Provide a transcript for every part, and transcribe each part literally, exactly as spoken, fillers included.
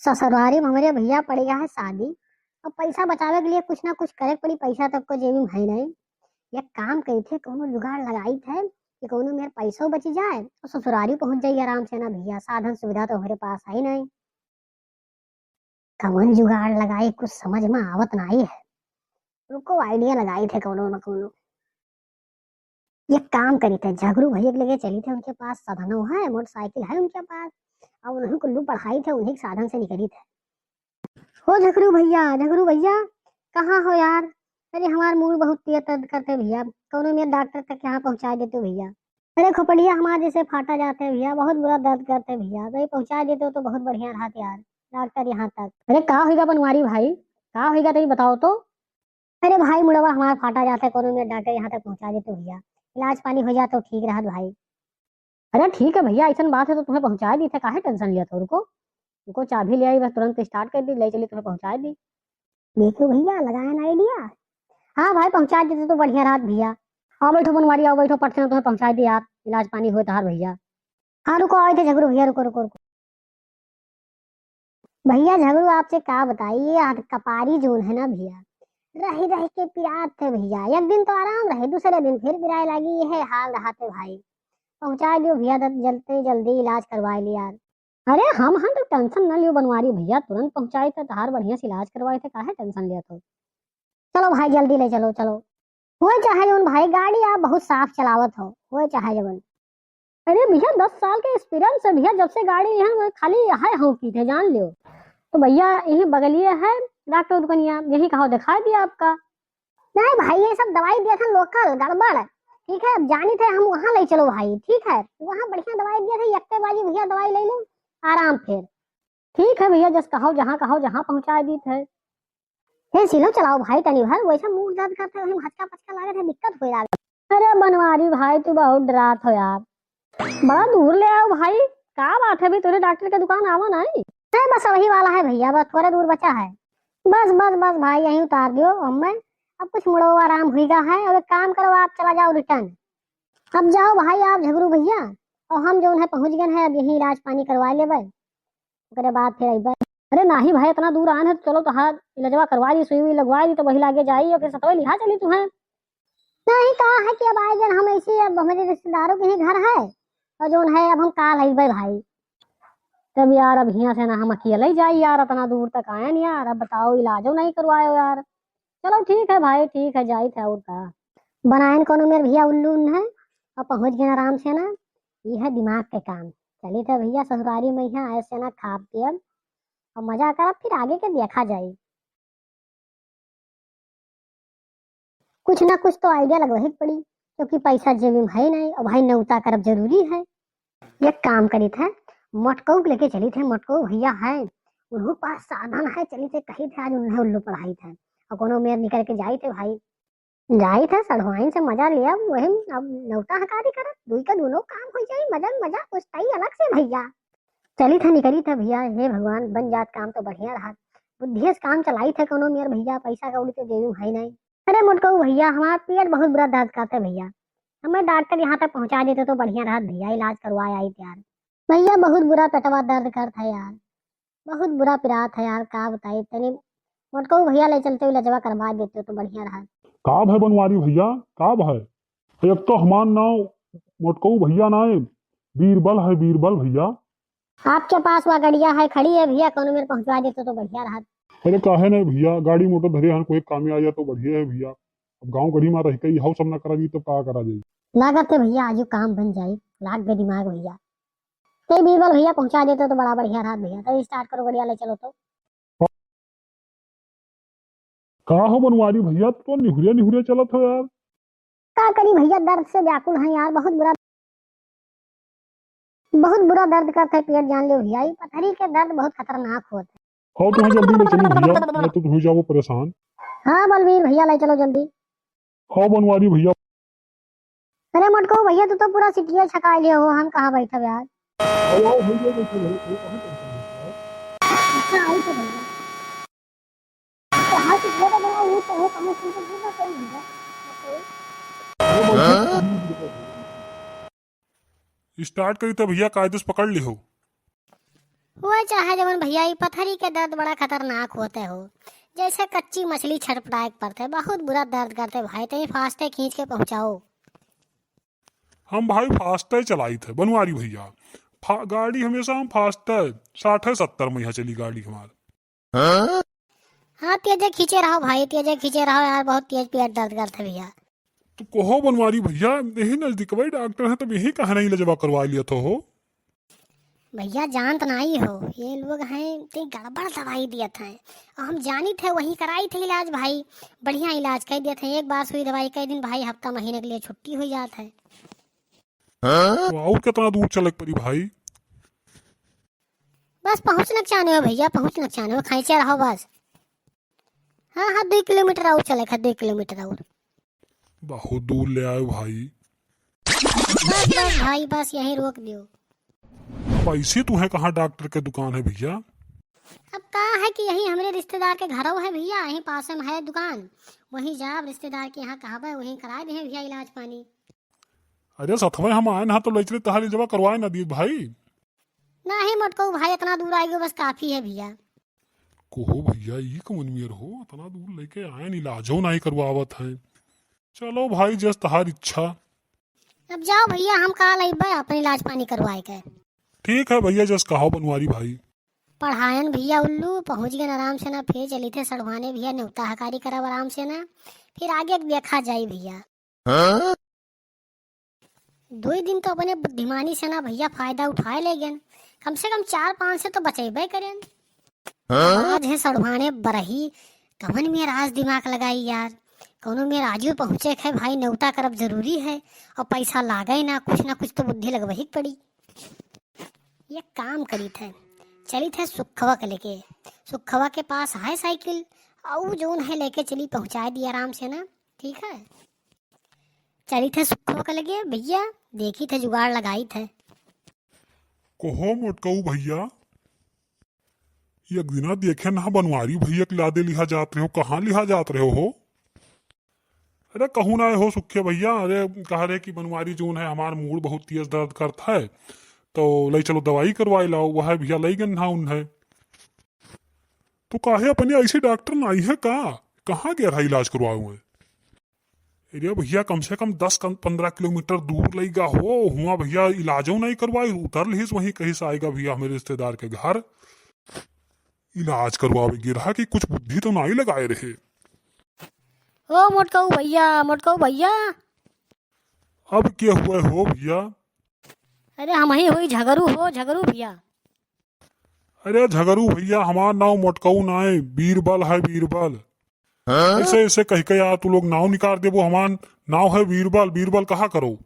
ससुरारी में हमरे भैया पड़ी गा है शादी, अब पैसा बचावे के लिए कुछ ना कुछ करे के पड़ी, पैसा तब को जेबी में है नहीं। एक काम करी थे, कौनो जुगाड़ लगाई थे कि कौनो मेर पैसो बची जाए और ससुरारी पहुंच जाई आराम से ना भैया, साधन सुविधा तो हमरे पास है ही नहीं। कवन जुगाड़ लगाई, कुछ समझ में आवत नहीं है, रुको idea लगाई थे कौनो न कौनो। एक काम करी थे, झगरू भैया के लगे चली थे, उनके पास साधनो है, मोटरसाइकिल है उनके पास, और उन्हीं कुल्लू पढ़ाई थे, उन्हीं के साधन से निकली थे। हो झगरू भैया, झगरू भैया, कहाँ हो यार? अरे हमार मूड़ बहुत तेज दर्द करते भैया, कौनो मेर डॉक्टर तक यहाँ पहुँचा देते भैया। अरे खोपड़िया हमार जैसे फाटा जाते भैया, बहुत बुरा दर्द करते भैया, कहीं पहुँचा देते तो बहुत बढ़िया रहत यार, डॉक्टर यहाँ तक। अरे का होइगा बनवारी भाई, का होइगा तनी बताओ तो। अरे भाई, मुड़वा हमार फाटा जात है, कोनो मेर डॉक्टर यहाँ तक पहुँचा देते भैया, इलाज पानी हो जाए तो ठीक रहत भाई। अरे ठीक है भैया, ऐसन बात है तो तुम्हें पहुँचा दी थे, काहे tension लिया था? रुको, रुको, चाबी ले आई, बस तुरंत start कर दी, ले चली तुम्हें पहुँचा दी। देखो भैया, लगाए ना idea। हाँ भाई, पहुँचा देते तो बढ़िया रहत भैया। आओ बैठो बनवारी, आओ बैठो, पटते ना तुम्हें पहुँचा दी यार, इलाज पानी हुए तहार भैया। हाँ रुको, आए थे झगरू भैया, रुको रुको रुको। भैया झगरू आपसे का बताई, ये हाथ कपारी जोन है ना भैया, रह रह के पिरात है भैया। एक दिन तो आराम रहे, दूसरे दिन फिर पिराए लागी, ये हाल रहत है भाई। पहुँचा दियो भैया, द-, जल्दी जल्दी इलाज करवा लिया यार। अरे हम हैं तो tension ना लियो बनवारी भैया, तुरंत पहुँचाए थे, तहार बढ़िया से इलाज करवाए थे, काहे tension लिया तो। चलो भाई जल्दी ले चलो, चलो। होए चाहे जवन भाई, गाड़ी आप बहुत साफ चलावत हो, होए चाहे जवन। अरे भैया, दस साल के experience है भैया, जब से गाड़ी है वो खाली है हौकी थे, जान लियो। तो भैया यही बगलिए है डॉक्टर दुकनिया, यही कहो दिखाई दिया आपका। नहीं भाई, ये सब दवाई दिया था local गड़बड़, ठीक है, अब जानी थे हम वहाँ ले चलो भाई, ठीक है, वहाँ बढ़िया दवाई दिया था, यक्के बाजी भैया दवाई ले लो, आराम फिर। ठीक है भैया, जस कहो जहाँ कहो जहाँ पहुँचा दी थे। हे सिलो चलाओ भाई तनी भर, वैसे मूड़ दर्द करते वही हचका पचका लागत है, दिक्कत हो जावे। अरे बनवारी भाई, तू बहुत डरात हो यार, बड़ा दूर ले आओ भाई। का बात है भाई, तोरे डॉक्टर के दुकान आवा नहीं? है बस वही वाला है भैया, बस थोड़े दूर बचा है। बस बस बस भाई, यहीं उतार दियो हमें, अब कुछ मुड़ो आराम हुईगा है। अब एक काम करो, आप चला जाओ return। अब जाओ भाई आप झगरू भैया, और हम जौन है पहुँच गए हैं, अब यहीं इलाज पानी करवा लेबे, ओकरे बाद फिर अइबे। अरे नाही भाई, इतना दूर आन है तो चलो तोहार इलाजवा करवा दी, सुई उई लगवा दी, तो वही लागे जाई और फिर सतवे लिहा चली तू है। नहीं कहा है कि अब आए गए हम ऐसे, अब हमारे रिश्तेदारों के ही घर है और जौन है अब हम काल अइबे भाई। तब यार अब हियाँ से ना हम अकेले ही जाई यार, इतना दूर तक आए न यार, अब बताओ इलाजो नहीं करवायो यार। चलो ठीक है भाई, ठीक है, जाई थे और का। बनायन कोनो मेर भैया उल्लू न है, और पहुँच गए आराम से ना, ये है दिमाग के काम। चली थे भैया ससुरारी में यहाँ ऐसे ना खाब पियब, और मजा करब, फिर आगे के देखा जाई। कुछ ना कुछ तो idea लगवही के पड़ी, क्योंकि पैसा जेबी में है नहीं, और भाई नौता करब जरूरी है। एक काम करी थे, मोटकऊ के लेके चली थे, मोटकऊ भैया है, उन्हों पास साधन है, चली थे कही थे आज उन्हें उल्लू पढ़ाई थे, और कोनो मेर निकल के जाई थे भाई, जाई थे सढ़वाइन से मजा लिया, वही अब नौता हकारी करब, दुई का दोनों काम हो जाई, मजा में मजा, उस्ताई अलग से भैया। चली थे निकली थे भैया, हे भगवान बन जात काम तो बढ़िया रहत, बुद्धि से काम चलाई थे कोनो मेर भैया, पैसा कौड़ी तो जेबी में है नहीं। अरे मोटकऊ भैया, हमार पेट बहुत बुरा दर्द करते भैया, हमें डॉक्टर यहाँ तक पहुँचा देते तो बढ़िया रहत भैया, इलाज करवाए आई यार। भैया बहुत बुरा पेटवा दर्द करत है यार, बहुत बुरा पिरात है यार, का बताई। तनी मोटकऊ भैया ले चलते हुए इलाजवा करवा देते तो बढ़िया रहत। का भय बनवारी भैया, का भय? एक तो हमार नाव मोटकऊ भैया ना है, बीरबल है, बीरबल भैया। आपके पास वा गड़िया है, खड़ी है भैया, कोनो मेर पहुँचवा देते तो बढ़िया रहत। अरे काहे नहीं भैया, गाड़ी मोटर धरे हन, कोई कामे आ जाए तो बढ़िया है भैया। अब गाँव गढ़ी में रह के यह सब ना करा जी, तब का करा जाई? लागत है भैया, आजू काम बन जाई, लाग गए दिमाग भैया। ते बीरबल भैया पहुँचा देते तो बड़ा बढ़िया रहत भैया। तो start करो गड़िया, ले चलो तो। का हो बनवारी भैया, तू तो निहुरिया निहुरिया चलत हो यार। का करी भैया, दर्द से व्याकुल हैं यार, बहुत बुरा, बहुत बुरा दर्द करत है पेट, जान ले भैया, ये पथरी के दर्द बहुत खतरनाक होत है। हाँ, तुम्हें जल्दी ले चलो भैया, मैं तो हो जाओ परेशान। हाँ बलवीर भैया, ले चलो जल्दी। हाँ बनवारी भैया। अरे मोटकऊ भैया, तू तो पूरा सिटिया छका लियो हो, हम कहाँ बैठब यार? आओ, आओ, भैया, बैठो, बैठो, कहाँ tension लेते हो? अच्छा, आई तो भैया। तो हाँ, सिटिया तो बड़ा, ये तो हो, कम से कम ये ना कहीं भैया। अरे, बैठो, हाँ? Start करी तो भैया, कायदे से पकड़ लिहो। वो चाहे जवन भैया, ई पथरी के दर्द बड़ा खतरनाक होते हो, जैसे कच्ची मछली छटपटाए के पड़ते, बहुत बुरा दर्द करते भाई। तनी फास्टे खींच के पहुँचाओ। हम भाई फास्टे चलाइत है बनवारी भैया, फा-, गाड़ी हमेशा हम फास्टे, साठे सत्तर में यहाँ चली गाड़ी हमार। हाँ, तेजे खींचे रहो भाई, तेजे खींचे रहो यार, बहुत तेज पेट दर्द करत है भैया। तो कहो बनवारी भैया, यही नजदीकवा डॉक्टर है, तब यही कहा नहीं ले जवा करवा लिया तो हो। भैया जानत नाई हो, ये लोग हैं ते गड़बड़ दवाई दियत हैं, और हम जानित है वहीं कराई थे इलाज भाई, बढ़िया इलाज कर दियत हैं। एक बार सुई दवाई कर दिन भाई, हफ्ता महीने के लिए छुट्टी हो जात है। तो और कितना दूर चले के पड़ी भाई? बस पहुँचना चाहने हो भैया, पहुँचना चाहने हो, खींचे रहो बस। हाँ हाँ, दो किलोमीटर और चले खा, दो किलोमीटर और। बहुत दूर ले आयो भाई। बस बस भाई, बस यहीं रोक दियो। पैसे तू है कहाँ डॉक्टर के दुकान है भैया? अब का है कि यही हमरे रिश्तेदार के घरों है भैया, यहीं पास में है दुकान, वहीं जाब रिश्तेदार के यहाँ कहबे, वहीं कराए दे भैया इलाज पानी। अरे सथवे हम आए ना तो ले चले तहारी जवा करवाए ना दिए भाई। नाही मोटकऊ भाई, इतना दूर आएगो बस काफी है भैया। कोहो भैया, ई कौन मेर हो, इतना दूर लेके आए न, इलाजो नाही करवावत है। चलो भाई, जस तहार इच्छा। अब जाओ भैया, हम काल अइबे अपन इलाज पानी करवाए के। ठीक है भैया, जस कहो बनवारी भाई। पढ़ायन भैया उल्लू, पहुँच गए आराम से ना, फिर चली थे सड़वाने भैया, नेवता हकारी करब आराम से ना, फिर आगे देखा जाई भैया। हाँ? दुई दिन तो अपने बुद्धिमानी से ना भैया फायदा उठाए ले गेन, कम से कम चार पाँच से तो बचेबे करेन। हाँ? आज है सड़वाने बरही, कवन में राज दिमाग लगाई यार, कौनो में राजू पहुँचे है भाई, नेवता करब जरूरी है, और पैसा लागे ना, कुछ ना कुछ तो बुद्धि लगवही के पड़ी। ये काम करी थे, चली थे सुखवा के लेके, सुखवा के पास है साइकिल, और जौन है लेके चली पहुँचाए दी आराम से ना, ठीक है। चली थे सुखवा के लगे भैया, देखी थे जुगाड़ लगाई थे। कोहो मोटकऊ भैया, एक दिना देखे ना बनवारी भैया के लादे लिहा जात रहे हो, कहाँ लिहा जात रहे हो? अरे कहूँ ना हो सुखे भैया, अरे कह रहे कि बनवारी जौन है हमार मूड़ बहुत तेज दर्द करत है, तो ले चलो दवाई करवाए लाओ, वह भैया ले गन ना उन्हें। तो काहे अपने ऐसे डॉक्टर नाही है का? कहाँ गया रहा इलाज करवाए हुए? अरे भैया, कम से कम दस कम पन्द्रह किलोमीटर दूर लइगा हो, हुआ भैया इलाजो नाही करवाए, उतर लिहिस वहीं कहीं से आएगा भैया हमारे रिश्तेदार के घर। इलाज करवावे गे रहा कि कुछ बुद्धि तो नाही लगाए रहे। ओ मोटकऊ भैया, मोटकऊ भैया। अब के हुए हो भैया? अरे हम ही हुई झगरू हो, झगरू भैया। अरे झगरू भैया, हमार नाव मोटकऊ नाय, बीरबल है, बीरबल। हाँ? ऐसे, ऐसे कह के यार तू लोग नाव निकाल देबो, हमार नाव है बीरबल, बीरबल कहा करो।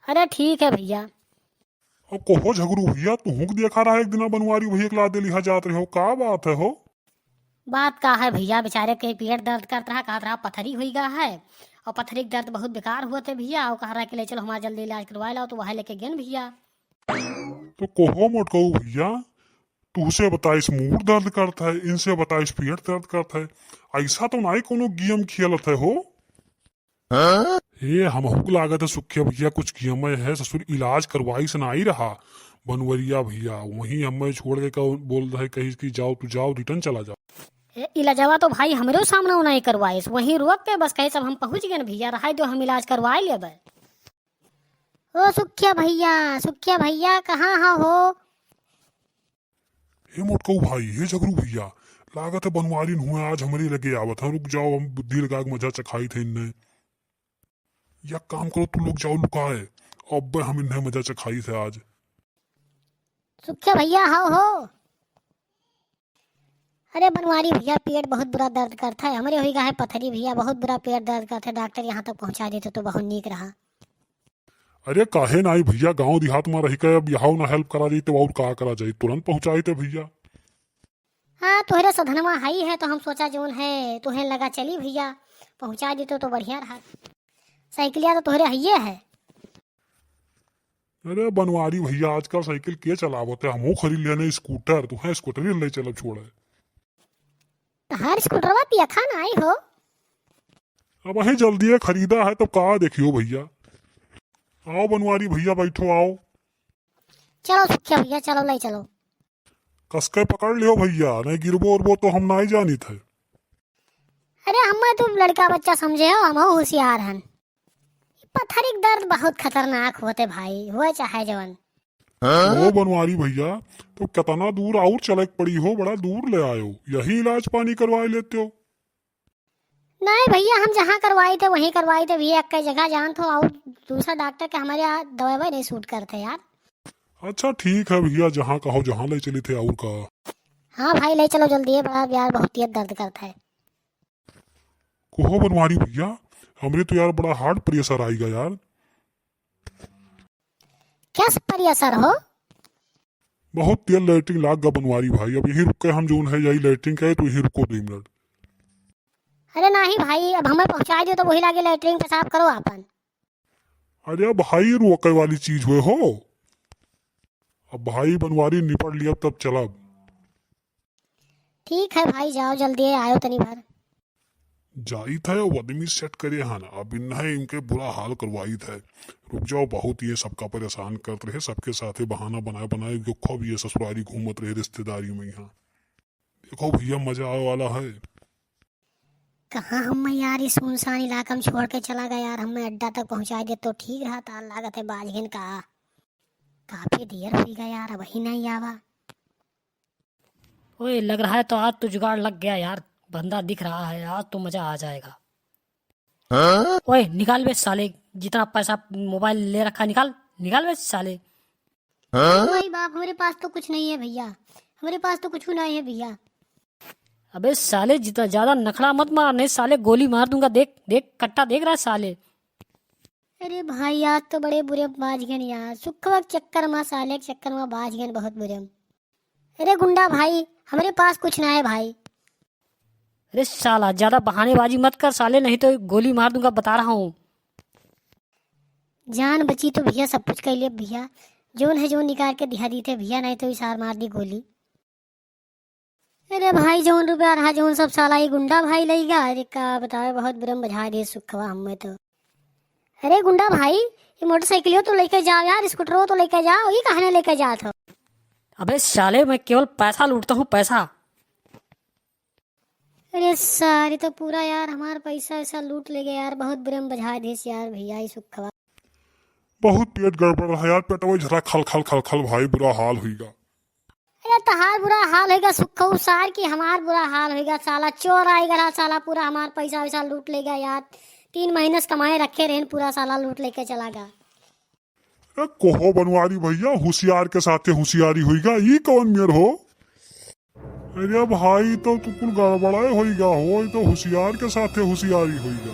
अरे ठीक है भैया। अब कहो झगरू भैया, तुहूँ के देखा रहा एक दिना बनवारी भैया के लादे लिहा जात रहे हो, का बात है हो? बात का है भैया, बेचारे के पेट दर्द करत रहा, कहत रहा पथरी हुई गा है, और पथरी के दर्द बहुत बेकार हुआ थे भैया, और कह रहा कि ले चलो हमारा जल्दी इलाज करवा लाओ, तो वह लेके गेन भैया। तो कहो मोटकऊ भैया, तुहसे बताइस मूड़ दर्द करत है, इनसे बताइस पेट दर्द करत है, ऐसा तो नाई कोनो गेम खेलत है हो? हाँ? हे, हमहू के लागत है सुखिया भैया कुछ किया मैं है, ससुर इलाज करवाई से ना आई रहा बनवरिया भैया, वहीं हमें छोड़ के कहो, बोल रहे कहीं कि जाओ तू जाओ, रिटर्न चला जाओ। ए, इलाजवा तो भाई हमरो सामने नहीं करवाइस, वहीं रोक के बस कहे सब हम पहुँच गए न भैया, रहाई दो हम इलाज करवाए लेबे। ओ सुखिया भैया, सुखिया भैया कहाँ हा हो? हे मोटकऊ भाई, हे झगरू भैया, लागत है बनवारी न हुए आज हमरे लगे आवत है। रुक जाओ, हम बुद्धि लगा के मजा चखाई थे इनने। या काम करो, तू लोग जाओ लुकाए, अब हम इन्हें मजा चखाई थे आज। सुखे भैया, हाओ हो। अरे बनवारी भैया, पेट बहुत बुरा दर्द करत है, हमरे हुई गा है पथरी भैया, बहुत बुरा पेट दर्द करत है, डॉक्टर यहाँ तक पहुँचा देते तो बहुत नीक रहा। अरे काहे नाई भैया, गांव देहात में रही के अब यहाँ ना हेल्प करा जाई तो और का करा जाई, तुरंत पहुँचाई थे भैया। हाँ, तोहरे सधनवा हई है तो हम सोचा जौन है तोहे लगा चली भैया, पहुँचा देते तो बढ़िया रहा। साइकिलिया तो तोहरे हइये है। अरे बनवारी भैया, आजकल साइकिल के चलावत है, हमहू खरीद लेने स्कूटर, तुहे स्कूटर ही ले चलब छोड़े। तहार स्कूटरवा पियखा नाई हो। अब अहे जल्दी खरीदा है, तब का देखियो भैया। आओ बनवारी भैया, बैठो, आओ। चलो सुखिया भैया, चलो, ले चलो। कसके पकड़ लियो भइया, नहीं गिरबो उरबो तो हम नाहीं जानित है। अरे हमें तू लड़का बच्चा समझे हो, हम होशियार हन। पथरी के दर्द बहुत खतरनाक होत है भाई, हुए चाहे जवन। ओ बनवारी भइया, तो कितना दूर और चले के पड़ी हो, बड़ा दूर ले आयो, यही इलाज पानी करवा लेते हो। नहीं भइया, हम जहाँ करवाई थे वहीं करवाई थे भइया, एक जगह जान थो और दूसरा डॉक्टर के हमारे यहाँ दवाई नहीं सूट करते यार। अच्छा ठीक है भइया, जहाँ कहो जहाँ ले चली थे और का। हाँ भाई ले चलो जल्दी, ये बड़ा यार बहुत तेज दर्द करता है। कहो बनवारी भइया, हमरे तो यार बड़ा hard pressure आइगा यार। क्या pressure हो? बहुत तेज लैट्रिन लाग गा बनवारी भाई, अब यही रुक के हम जौन है यही लैट्रिन के तो यही रुको दो मिनट। अरे नहीं भाई, अब हमें पहुँचा दियो तो वही लागे लैट्रिन पेशाब करो आपन। अरे भाई रोके वाली चीज हुए हो, अब भाई बनवारी निपट लिया तब चलब। ठीक है भाई, जाओ जल्दी आयो तनी भर। जाइत है, वो आदमी set करे है ना, अब इन्हें इनके बुरा हाल करवाइत है। रुक जाओ, बहुत ये सबका परेशान करत रहे, सबके साथे बहाना बनाए बनाए जो खूब ये ससुरारी घूमत रहे रिश्तेदारी में यहाँ। देखो भइया, मजा आवे वाला है। कहाँ हम यार इस सुनसान इलाका में छोड़ के चला गया यार, हमें अड्डा तक पहुँचा दे तो ठीक रहा, तार लागत है बाझिन का। काफी देर हुई गया यार, अबहीं नहीं आवा। ओए, लग रहा है तो आज तो जुगाड़ लग गया यार, बंदा दिख रहा है, आज तो मजा आ जाएगा। हाँ? ओए, निकाल बे साले, जितना पैसा मोबाइल ले रखा, निकाल, निकाल बे साले। हाँ? भाई बाप, हमारे पास तो कुछ नहीं है भइया, हमारे पास तो कुछ नहीं है भइया। अबे साले, जितना ज्यादा नखड़ा मत मार, नहीं साले गोली मार दूंगा। देख, देख, कट्टा देख रहा है साले। अरे भाई, आज तो बड़े बुरे बाझ गए यार, सुखवा के चक्कर में, साले के चक्कर में बाझ गए बहुत बुरे। अरे गुंडा भाई, हमरे पास कुछ ना है भाई। अरे साला, ज्यादा बहानेबाजी मत कर साले, नहीं तो गोली मार दूंगा, बता रहा हूँ। जान बची तो भइया सब कुछ कर लिए भइया, जौन है जौन निकाल के दिखा दी थे भइया, नहीं तो इसार मार दी गोली। अरे भाई, जौन रुपया रहा जौन सब साला ये गुंडा भाई लइगा। अरे का बतावे, बहुत बुरम बझा दे सुखवा हमें तो। अरे गुंडा भाई, ये मोटरसाइकिलियो तो लेके जाओ यार, स्कूटरो तो लेके जाओ, ये कहने लेके जात हो? अबे साले, मैं केवल पैसा लूटता हूँ, पैसा। अरे सारे तो पूरा यार हमार पैसा वैसा लूट ले गए यार, बहुत बुरम बझा देस यार भइया ई सुखवा। बहुत पेट गड़बड़ रहा यार, पेटवा झरा खल खल खल खल भाई, बुरा हाल हुईगा। अरे तहार बुरा हाल होइगा सुखऊ सार की हमार बुरा हाल होइगा, साला चोर आइगा रहा, साला पूरा हमार पैसा वैसा लूट लेगा यार। तीन महीने से कमाए रखे रहन, पूरा साला लूट लेके चला गा। अरे कोहो बनवारी भइया, होशियार के साथे होशियारी होइगा, ई कौन मेर हो? अरे भाई, तो तू कुल गड़बड़ाए होइगा हो, ई तो होशियार के साथे होशियारी होइगा।